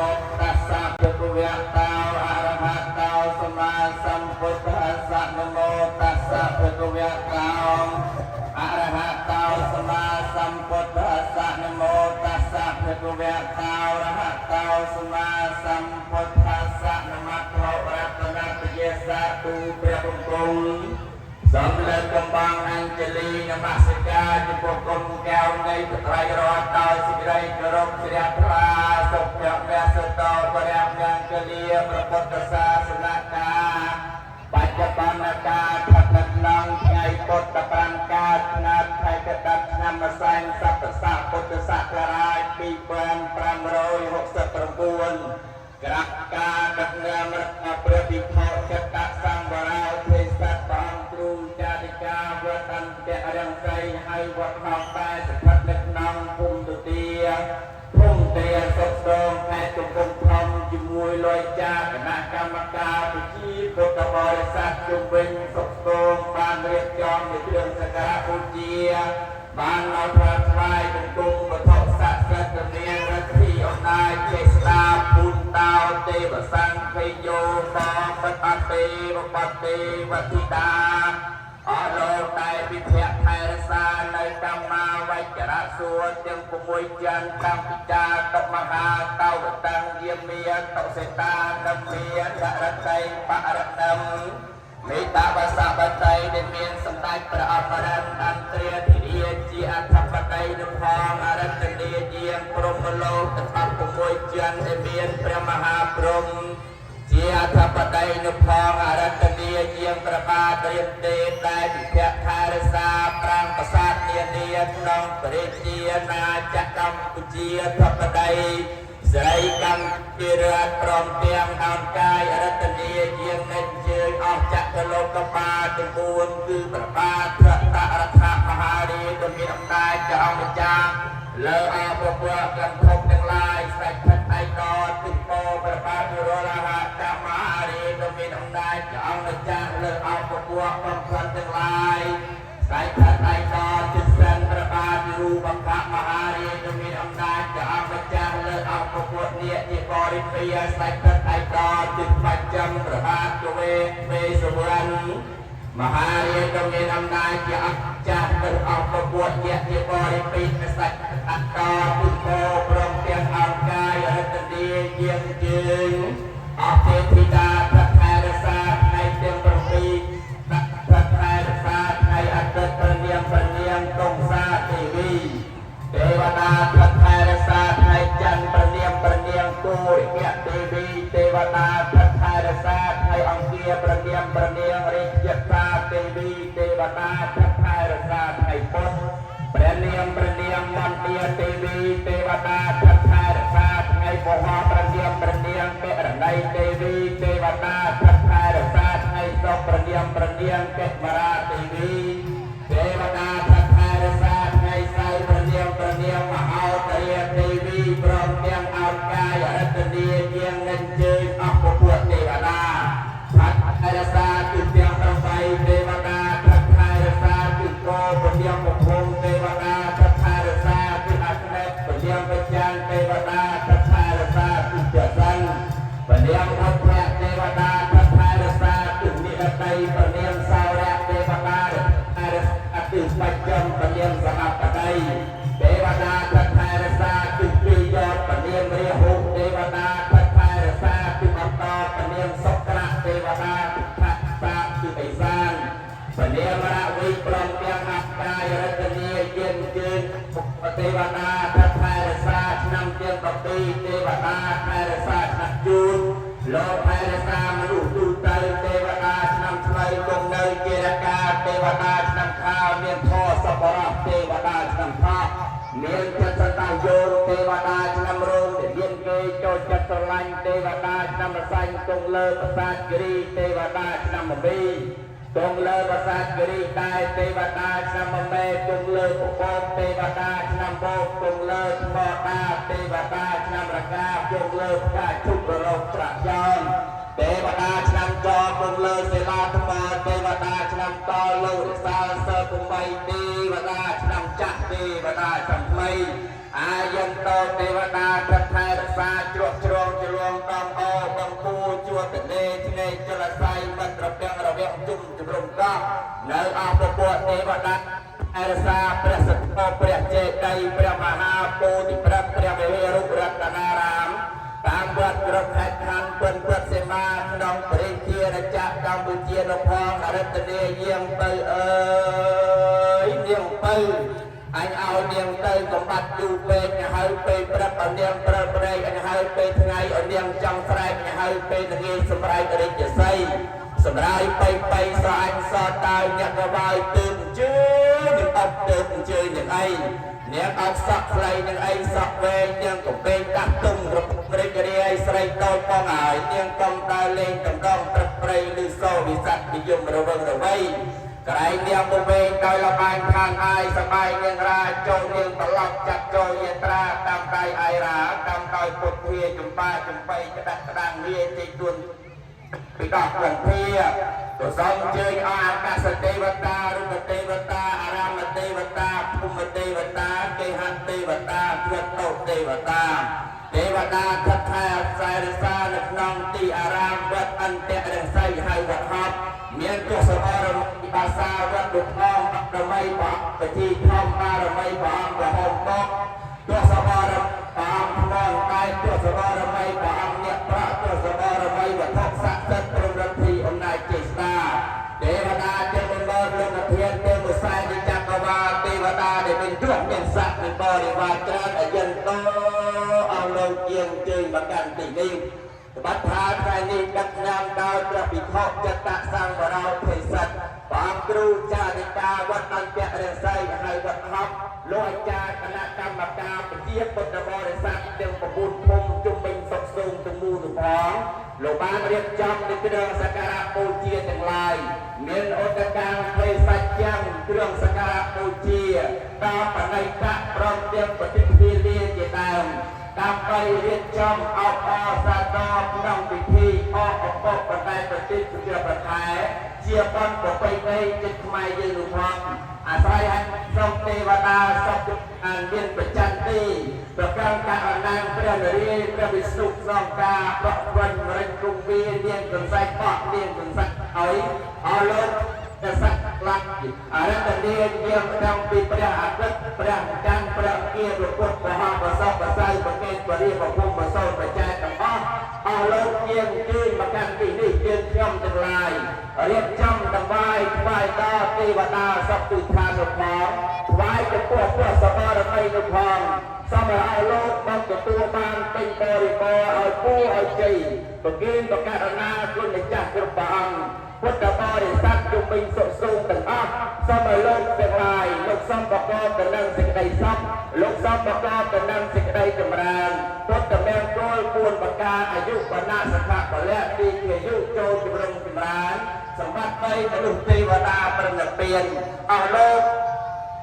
មោតស្សៈភគវៈតោអរហតោសម្មាសម្ពុទ្ធស្សៈនមោតស្សៈភគវៈតោអរហតោសម្មាសម្ពុទ្ធស្សៈនមោតស្សៈភគវៈតោអរហតោសម្មាសម្ពុទ្ធស្សៈនមត្ថោរតនតយសៈទូព្រះបង្គំ សូមលើកកំបងអញ្ជលីនមស្ការចំពោះគុណកែវនៃបត្រៃរតដោយសេចក្តីគោរពជ្រះថ្លាសុភមសតោព្រះមង្គលាព្រះពុទ្ធសាសនកាបច្ចុប្បន្នកាលស្ថិតនៅក្នុងថ្ងៃពុទ្ធ5កើតឆ្នាំខែកត្តិកឆ្នាំម្សែងសប្បស័កពុទ្ធសករាជ2569ក្រាបការដឹកនាំរបស់ព្រះភិក្ខុចិត្តសង្វរោទេសៈព្រះអង្គគ្រូចារិកាវត្តអន្តរង្សីហើយវត្តហោតែស្ថិតនៅក្នុងភូមិទទាភូមិទ្រាសុខដងខេត្តកំពង់ធំជាមួយលយចាគណៈកម្មការប្រជាពុទ្ធបរិស័ទជុំវិញសុខដងបានរៀបចំនៃគ្រឿងសក្ការៈបូជាបានមកថ្វាយថ្វាយបង្គំវត្ថុស័ក្តិសិទ្ធិមានឫទ្ធីអំណាចចេស្តាភូនតោទេវសង្ឃយោបបតទេវបទេវធិតាអរលោកតែពិភៈថែរក្សានៅកម្មាវចរៈសួរទាំង6ចន្ទតាំងពីចាតុមហាតវតាំងយាមាតុសេតានមាចរតីបរណឹមមេតវសបតីដែលមានសម្ដេចព្រះអមរិន្ទអន្តរាធិរាជជាអធិបតីនុផងអរិទ្ធនាយាងព្រហ្មលោកទាំង16ចន្ទដែលមានព្រះមហាព្រហ្មជាអធិបតីនុផងអរិទ្ធនាយាងព្រះបាទរាមទេដែលពិភៈថែរក្សាប្រាង្គប្រាសាទនានាក្នុងព្រះរាជាណាចក្រកម្ពុជាធិបតីស្រីកម្ពុជារដ្ឋព្រមទាំងអង្គកាយអរិទ្ធនាយាងនៃជើងអស់ចក្រលោកបាលទាំង4គឺព្រះបាទធតរដ្ឋមហារាជដ៏មានអំណាចជាអង្គម្ចាស់លើអពពកកន្ធប់ទាំងឡាយស្ដេចផិតឯកទិពោព្រះបាទរលហតមហារាជដ៏មានអំណាចជាអង្គម្ចាស់លើអពពកកំផិនទាំងឡាយស្ដេចផិតឯកទិសិនព្រះបាទរូបកមហារាជដ៏មានអំណាចជាអង្គម្ចាស់លើអពពកនាគជាបរិពាស្ដេចផិតឯកទិបច្ចឹមព្រះបាទកវេវេសវណ្ណមហារាជដ៏មានអំណាចជាអង្គចាស់ទៅអង្គពពួកយៈជាបរិពិស្ដេចអត្តពុទ្ធោព្រមទាំងអង្គកាយរតនីយាងជើងអស់ទេធីតាប្រថែរសាថ្ងៃទាំង7ប្រថែរសាថ្ងៃអាទិត្យប្រនាមប្រនាមកុងសាទេវីទេវតាប្រថែរសាថ្ងៃច័ន្ទប្រនាមប្រនាមគូរិយទេវីទេវតាប្រថែរសាថ្ងៃអង្គារប្រនាមប្រនាមរាជតាទេវីទេវតាប្រថែរសាថ្ងៃពុធព្រះនាមព្រះនាមមន្ទាទេវីទេវតាប្រថែរសាថ្ងៃពហោព្រះនាមព្រះនាមពិរណីទេវីទេវតាប្រថែរសាថ្ងៃសុក្រព្រះនាមព្រះនាមកិមរាទេវីទេវតាប្រថែរសាថ្ងៃសៅរ៍ព្រះនាមព្រះនាមមហោទរាទេវីព្រមទាំងអោតកាយអរិទ្ធនាយាងនឹងជើញអស់ពពួកទេវតាផាត់ថែរសាគឺទាំង8ទេវតាផាត់ថែរសាគឺកោពនាមភូមិទេវតាផាត់ថែរសាគឺអក្នេពនាមបច្ចានទេវតាផាត់ថែរសាគឺពសិនពនាមអភៈទេវតាផាត់ថែរសាគឺនិរតីពនាមសោរៈទេវតាថែរសាគឺបច្ចឹមពនាមសហបតីទេវតាផាត់ថែរសាគឺពីយតពនាមរាហុទេវតាផាត់ថែរសាគឺអន្តពនាមសុក្រៈទេវតាផាត់សាគឺឥសានពនាមរវិព្រមទាំងអកាយរតនីយានជើងទេវតាផាត់ថែរសាឆ្នាំទាំង12ទេវតាថែរសាឆ្នាំជូនលោកថែរសាមនុស្សទូទៅទេវតាឆ្នាំថ្មីគង់នៅជារកាទេវតាឆ្នាំខាលមានធរសប្បុរសទេវតាឆ្នាំថោះមានចិត្តសន្តាយោទេវតាឆ្នាំរោងដែលមានគេចូលចិត្តស្រឡាញ់ទេវតាឆ្នាំរសាញ់គង់លើប្រាសាទគិរីទេវតាឆ្នាំមមីគង់លើប្រាសាទគិរីដែរទេវតាឆ្នាំមមេគង់លើពពកទេវតាឆ្នាំបោកគង់លើថ្មដាទេវតាឆ្នាំរកាគង់លើផ្កាឈូករលោកប្រាក់យ៉នទេវតាឆ្នាំចគង់លើសិលាថ្មទេវតាឆ្នាំតលោករសាលសើពុំបីទេវតាឆ្នាំចាស់ទេវតាឆ្នាំថ្មីអាយន្តោទេវតាប្រថែរក្សាជ្រក់ជ្រង ក្សាព្រះសទ្ធព្រះចេតិយព្រះមហាពោធិប្រាប់ព្រះវិហារុរតនារាមតាមវត្តគ្រប់ខេត្តខណ្ឌពិនពុទ្ធសីមាក្នុងព្រះជាណាចក្រកម្ពុជានៅផងអរិទ្ធនាយាងទៅអើយនាងទៅអញឲ្យនាងទៅកំបាត់យូរពេកហើយពេលព្រឹកឲ្យនាងប្រើប្រែកអញហើយពេលថ្ងៃឲ្យនាងចង់ស្រែកអញហើយពេលល្ងាចសម្រែករាជសីសម្រាយបៃបៃស្រអញសតើអ្នកក៏បាយទើបអញ្ជើញនឹងអត់ទើបអញ្ជើញនឹងអីនាងអត់សក់ខ្លីនឹងអីសក់វែងនាងកំពេងដាស់ទុំរំរិចរាយស្រីតូចបងហើយនាងកំដើរលេងតំដងព្រឹកព្រៃឬសូវិស័កនិយមរវឹងរវៃក្រែងនាងពវែងដោយលបែងឋានអាយសបាយនាងរាចូលនាងត្រឡប់ចាត់ចូលយាត្រាតាមដៃអាយរាតាមដោយពុទ្ធាចម្បាចម្បៃក្តាក់ក្តាំងវាជ័យទួនពីដោះកន្ធាក៏សូមអញ្ជើញអស់អាកាសទេវតារុក្ខទេវតាអារាមទេវតាភូមិទេវតាគេហទេវតាទ្វតុទេវតាទេវតាថិតថែខ្សែរសានៅក្នុងទីអារាមវត្តអន្តរស័យហើយវត្តហប់មានទស្សនរមីបាសាវត្តលោកផងបារមីបពជីធម្មបារមីព្រះអង្គប្រហមបកទស្សនរព្រះអង្គថ្មតែទស្សនរមីព្រះអង្គអ្នកប្រក់ទស្សនរមីវត្ថុស័ក្តិសិទ្ធិព្រមរដ្ឋីអំណាចចេស្តាទេវតាទាំងមន្តលោកធានទាំងឧស្សាហ៍ចក្រវាលទេវតាដែលមានគ្រោះមានស័ក្តិមានបរិវារច្រើនអយន្តអស់លោកជាងជើញមកកាន់ទីនេះបាត់ថាថ្ងៃនេះដឹកនាំដោយព្រះភិក្ខុចតសង្វរោភេសិទ្ធព្រះអង្គគ្រូចារិកាវត្តអន្តរស័យហើយវត្តហប់លោកអាចារ្យគណៈកម្មការប្រជាពុទ្ធបរិស័ទទាំង9ភូមិជុំវិញសុខសូមទាំងមូលនោះផងលោកបានរៀបចំនូវគ្រឿងសក្ការៈបូជាទាំងឡាយមានឧត្តកាំងភេសជ្ជៈគ្រឿងសក្ការៈបូជាដល់បណិកៈព្រមទាំងបฏิទ្វាលាជាដើមដើម្បីរៀបចំអបអរសាទរក្នុងពិធីអកអពកបណ្ដែតប្រទីបជាប្រខែជាបុណ្យប្រពៃណីជាតិខ្មែរយើងនោះផងអាស្រ័យឲ្យសូមទេវតាសុខអានមានប្រច័នទីប្រកាន់ករណាងព្រះនរាយណ៍ព្រះវិស្ណុសងការបកវិញមរិញគង្វានាងកន្សែងបកនាងកន្សែងឲ្យអស់លោកកសត្វឡាក់អរិទ្ធនាយាមដល់ពីព្រះអាទិត្យព្រះច័ន្ទព្រះគាព្រះពុទ្ធព្រះប្រសពប្រស័យប្រកេតបរិយប្រភុំប្រសោបច្ច័យទាំងអស់អស់លោកជាងជើញមកកាន់ទីនេះយើងខ្ញុំទាំងឡាយរៀបចំដង្វាយថ្វាយដល់ទេវតាសពទិដ្ឋានុផងថ្វាយចំពោះព្រះសបរមីនុផងសូមឲ្យអស់លោកបានទទួលបានពេញបរិបរឲ្យពូឲ្យជ័យប្រគិនប្រករណាគុណម្ចាស់គ្រប់ព្រះអង្គពុទ្ធបរិស័ទជុំវិញសុខសូមទាំងអស់សូមឲ្យលោកទាំងឡាយលោកសូមប្រកបទៅនឹងសេចក្តីសុខលោកសូមប្រកបទៅនឹងសេចក្តីចម្រើនពុទ្ធមង្គល4ប្រការអាយុវណ្ណៈសុខៈពលៈទីជាយុចូលជំរុំចម្រើនសម្បត្តិបីមនុស្សទេវតាប្រណិពានអស់លោក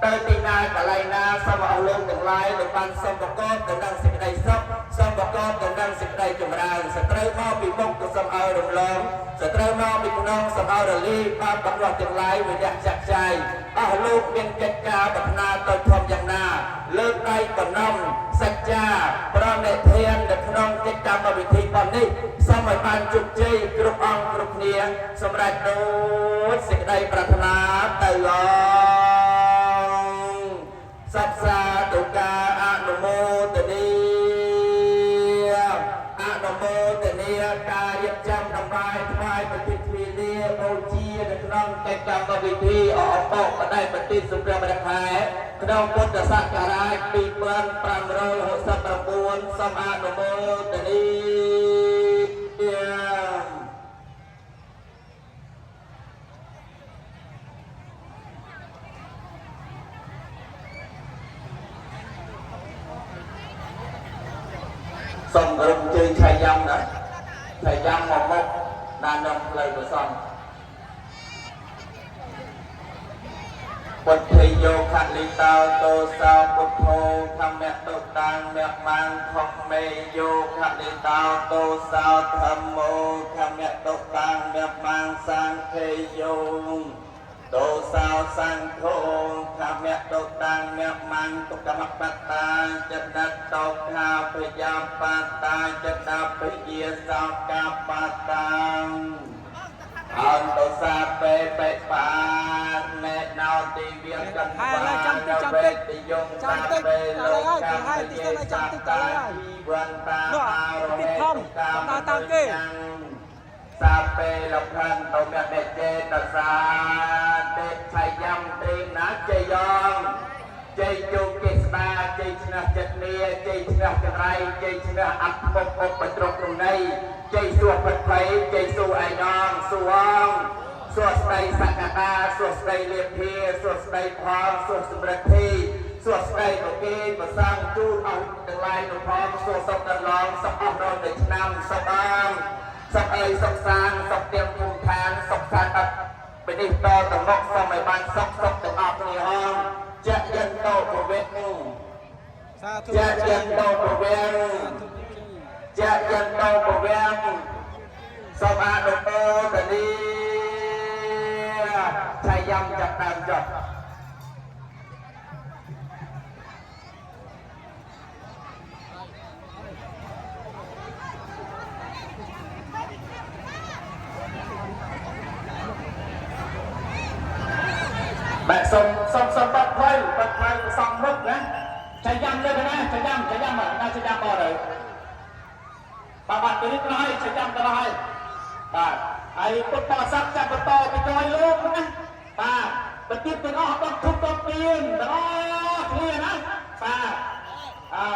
ទៅទីណាកន្លែងណាសូមអស់លោកទាំងឡាយលោកបានសូមប្រកបទៅនឹងសេចក្តីសុខសូមប្រកបទៅនឹងសេចក្តីចម្រើនសត្រូវមកពីមុខក៏សូមឲ្យរំលងសត្រូវមកពីក្នុងសូមឲ្យរលាយបាបបំរោះទាំងឡាយវិរៈចាក់ចៃអស់លោកមានកិច្ចការប្រាថ្នាទៅធំយ៉ាងណាលើកដៃបំណំសច្ចាប្រណិធាននៅក្នុងកិច្ចកម្មវិធីប៉ុននេះសូមឲ្យបានជោគជ័យគ្រប់អង្គគ្រប់គ្នាសម្រាប់ដូចសេចក្តីប្រាថ្នាទៅអងសពសាទុកាអនុមោទនីអនុមោទនីការរៀបចំដង្វាយថ្វាយប្រតិទ្វាលាបូជានៅក្នុងកិច្ចកម្មវិធីអអបបដិបត្តិសម្រាប់ប្រខែក្នុងពុទ្ធសករាជ2569សូមអនុមោទនីសូមគោរពអញ្ជើញឆៃយ៉ាំណាឆៃយ៉ាំមកមុខណានំផ្លូវប្រសំពុទ្ធិយោខលិតោតោសោពុទ្ធោធម្មតុតាំងមគ្មាងខំមេយោខលិតោតោសោធម្មោធម្មតុតាំងមគ្មាងសង្ឃេយោតោសោសង្ឃោធម្មតុតាំងមគ្មាងទុក្ខមបតាចតតោខាភយាបតាចតភយាសោកាបតា អន្តសាពេបេបានណែណោទីវាកណ្ ហែ វា ឡើយចាំតិចចាំ វេ តិច តិយង ចាំតិច ពេ តើហើយគេហែតិចសិនហើយចាំតិចតើហើយ វន្តា នោះ អារ តិច ហេ ធំ តុកាម តើតាមគេ សាពេលផន្តមៈចេតសាទេឆៃយំត្រីណាជយងជ័យជោគេស្ដាជ័យឈ្នះចិត្តនីជ័យឈ្នះចង្រៃជ័យឈ្នះអត់ពុកឧបទ្រពនោះនៃជ័យសួរផិតភ័យជ័យសួរឯងងសួងសួស្ដីសក្តាសួស្ដីលាភាសួស្ដីផលសួសម្រិទ្ធិសួស្ដីប្រគេប្រសងជូនអស់ទាំងឡាយនោះផងសួសុខកន្លងសុខអស់រយឆ្នាំសុខអង សុខអីសុខសានសុខទៀងភូមិឋានសុខសានអត់ពីនេះតទៅមុខសូមឲ្យបានសុខសុខទាំងអស់គ្នាហងជាយន្តោពវេ សាធុ ជាយន្តោពវេជាយន្តោពវេសូមអនុមោទនីឆៃយំចាប់ដើមចុះ បែសុំសុំសុំបាត់ផ្លូវបាត់ផ្លូវសំមុខណាឆៃយ៉ាំលើកណាឆៃយ៉ាំឆៃយ៉ាំណាឆៃយ៉ាំមកទៅបាទបាទទៅនេះទៅហើយឆៃយ៉ាំទៅហើយបាទហើយពុទ្ធបរិស័ទចាប់បន្តពីក្រោយលោកណាបាទបន្ទាប់ទាំងអស់ដល់ធុបដល់ទៀនទាំងអស់គ្នាណាបាទអើ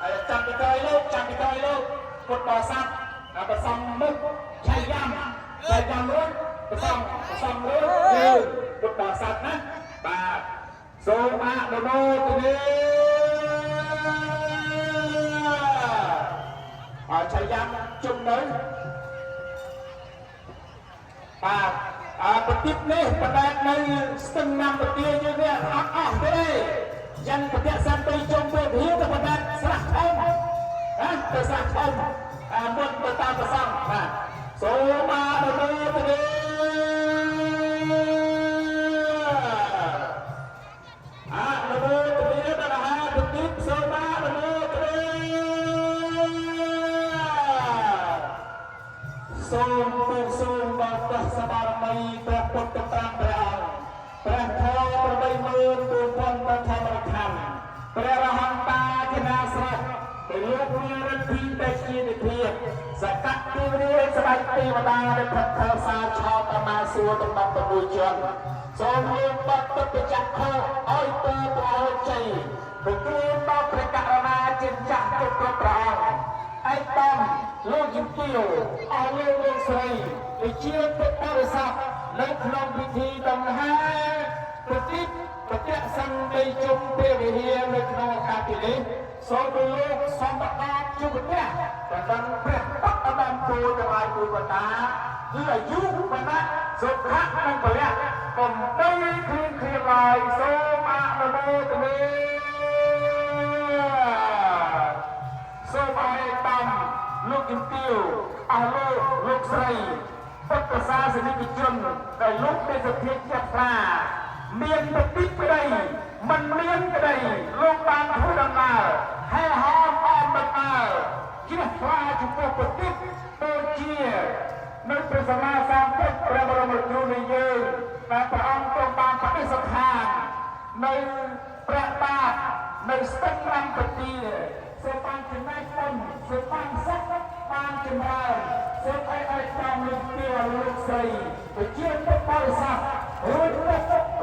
ហើយចាប់ពីក្រោយលោកចាប់ពីក្រោយលោកពុទ្ធបរិស័ទប្រសំមុខឆៃយ៉ាំឆៃយ៉ាំរួចប្រសំប្រសំរួចគឺ ពុទ្ធបរិស័ទណាបាទសូមអនុមោទនាអរឆាយាំជុំនៅបាទអប្រទីបនេះបដែតនៅស្ទឹងណាំពទាយើងនេះអត់អស់ទេយ៉ាងពតិសន្តិជុំពេលវិទៅបដែតស្រះធំណាទៅស្រះធំអាមុនទៅតាមប្រសងបាទសូមអនុមោទនា អនុមោទនាដល់អាហារប្រទីបសូមអនុមោទនាសូមពូសូមដល់ព្រះសបារមីព្រះពុទ្ធ5ព្រះអង្គព្រះធម៌84000ព្រះធម្មខណ្ឌព្រះរហន្តាគណៈស្រះព្រះលោកមានរិទ្ធីតេជានិភាពសកតិវរាជស្ដេចទេវតាដែលផិតខសាឆោតមាសួរតំបន់6ជនសូមលោកបတ်ទុតិចក្ខុឲ្យទៅប្រោជ័យប្រគល់ដល់ព្រះករុណាជាម្ចាស់គ្រប់គ្រប់ព្រះអង្គឯកតំលោកជំទាវអស់លោកលោកស្រីដែលជាពុទ្ធបរិស័ទនៅក្នុងពិធីដង្ហែប្រតិបតិសន្តិជុំព្រះវិហារនៅក្នុងឱកាសនេះសូមលោកសម្បត្តិជុំព្រះប្រដិនព្រះបដិមគោទាំងឡាយគូបតាគឺអាយុវណ្ណៈសុខៈនិងពលៈកំបីគ្លៀងគ្លៀងឡើយសូមអនុមោទនា សូមឲ្យតាមលោកជំទាវអស់លោកលោកស្រីពុទ្ធសាសនិកជនដែលលោកមានសទ្ធាជ្រះថ្លាមានបតិក្តីមិនមានក្តីលោកបានធ្វើដំណើរហែហោមអមដំណើរជ្រះថ្លាចំពោះប្រតិដូចជានៅព្រះសម្មាសម្ពុទ្ធព្រះបរមគ្រូនៃយើងដែលព្រះអង្គទ្រង់បានបដិស្ថាននៅព្រះបាទនៅស្ទឹងរំពទាសូមបានចំណេះបុណ្យសូមបានសក្តិបានចម្រើនសូមឲ្យឲ្យតាមលោកទាលោកស្រីប្រជាពុទ្ធបរិស័ទរួចទៅ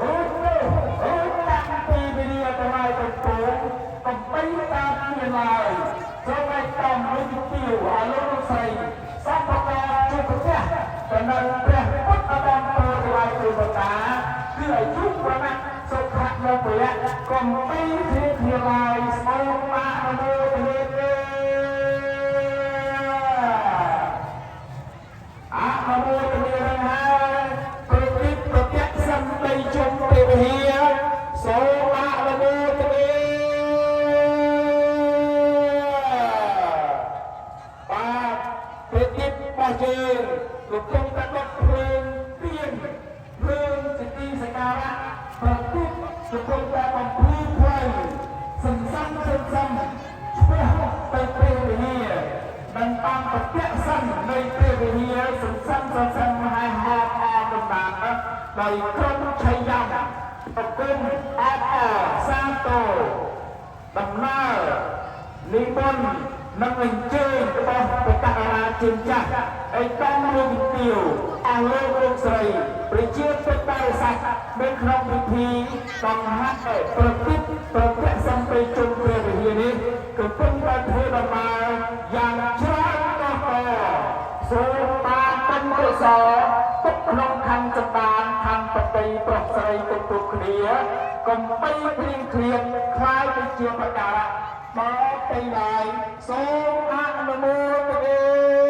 រួចទៅរួចតាំងពីវិរិយទាំងឡាយទាំងពួងកំបីតាមគ្នាឡើយសូមឲ្យតាមលោកទាឲ្យលោកស្រីសពកជួបប្រទះទៅនៅព្រះពុទ្ធបង្គោលទាំងឡាយទេវតាគឺអាយុវណ្ណៈសុខៈនិងពលៈកំបីគ្នាគ្នាឡើយសូមអនុមោទនាអនុមោទនានឹងហើយប្រតិប្រតិសន្តិជុំទេវហាសូមអនុមោទនាបាទប្រតិរបស់យើងកំពុងតែដុតភ្លើងទៀនភ្លើងជាទីសក្ការៈប្រតិកំពុងតែបំភ្លឺផ្លូវសន្សំសន្សំឆ្ពោះទៅព្រះវិហារនិងបានប្រតិសន្ននៃព្រះវិហារសន្សំសន្សំមហា ដោយក្រុមឆៃយ៉ាំប្រគុំអបអរសាទរដំណើរនិមន្តនិងអញ្ជើញរបស់បករាជាម្ចាស់ឯកឧត្តមលោកជំទាវអស់លោកលោកស្រីប្រជាពុទ្ធបរិស័ទនៅក្នុងពិធីដង្ហែប្រតិប្រតិសម្ពេជុំព្រះវិហារនេះកំពុងតែធ្វើដំណើរយ៉ាងច្រើនកុះករសូមបានបុណ្យកុសលទុកក្នុងខណ្ឌសម្ដានខណ្ឌបតីប្រុសស្រីគ្រប់គ្រប់គ្នាកុំបីព្រៀងឃ្លៀងខ្លាយទៅជាប្រការៈបតីឡើយសូមអនុមោទនា។